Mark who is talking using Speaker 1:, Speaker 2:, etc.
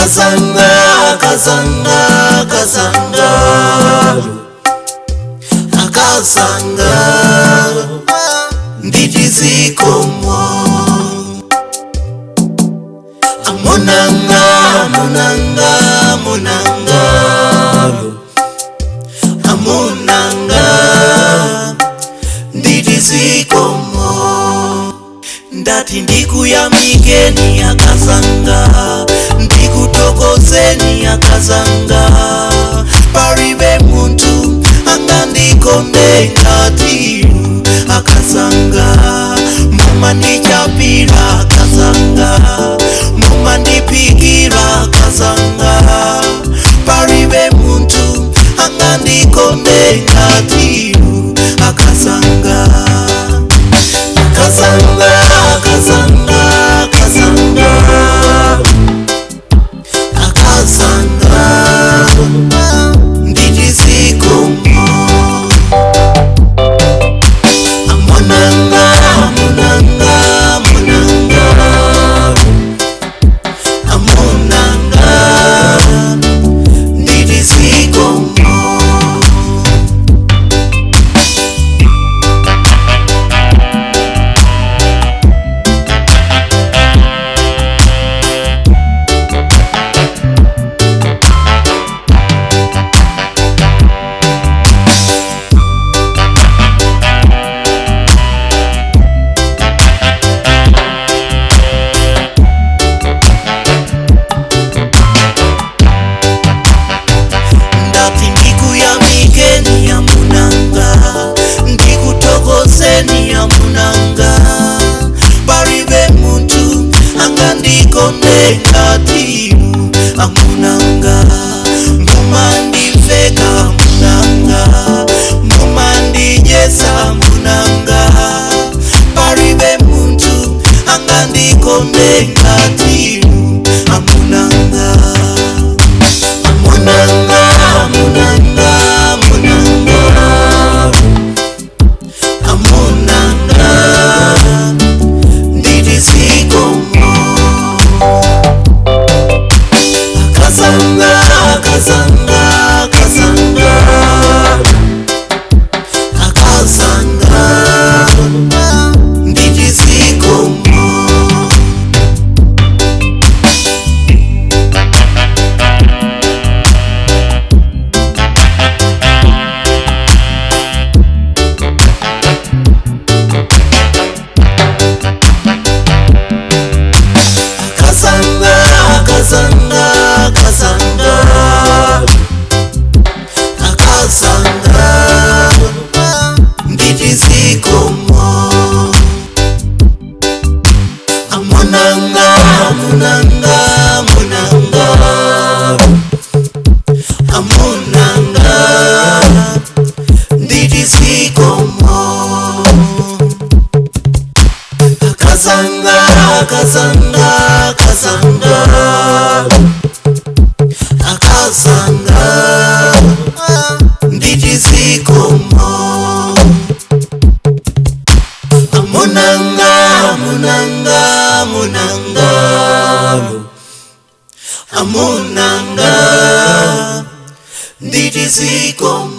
Speaker 1: Akazanga, akazanga, akazanga, akazanga, nditi zikomo. Amunanga, amunanga, amunanga, amunanga, nditi zikomo. Ndati ndikuyamikeni akazanga, ndikutokozeni akazanga. Palibe munthu angandikonde ngati inu akazanga. Mumandichapira akazanga, mumandiphikira akazanga. Palibe munthu angandikonde ngati inu akazanga. Akazanga, akazanga, akazanga, akazanga, nditi zikomo. Amunanga, amunanga, amunanga, amunanga, nditi zikomo. Ndati ndikuyamikeni amunanga, ndikutokozeni amunanga. Palibe munthu angandikonde ngati inu amunanga. Mumandiveka amunanga, mumandidyetsa amunanga. Palibe munthu angandikonde ngati inu amunanga. Amunanga, amunanga, amunanga, amunanga, nditi zikomo. Akazanga, akazanga, akazanga, akazanga, nditi zikomo. Akazanga, akazanga, akazanga, akazanga, nditi zikomo. Amunanga, amunanga, amunanga, amunanga, nditi zikomo. Akazanga, akazanga, akazanga, akazanga, nditi zikomo. Amunanga, amunanga, amunanga, amunanga, nditi zikomo.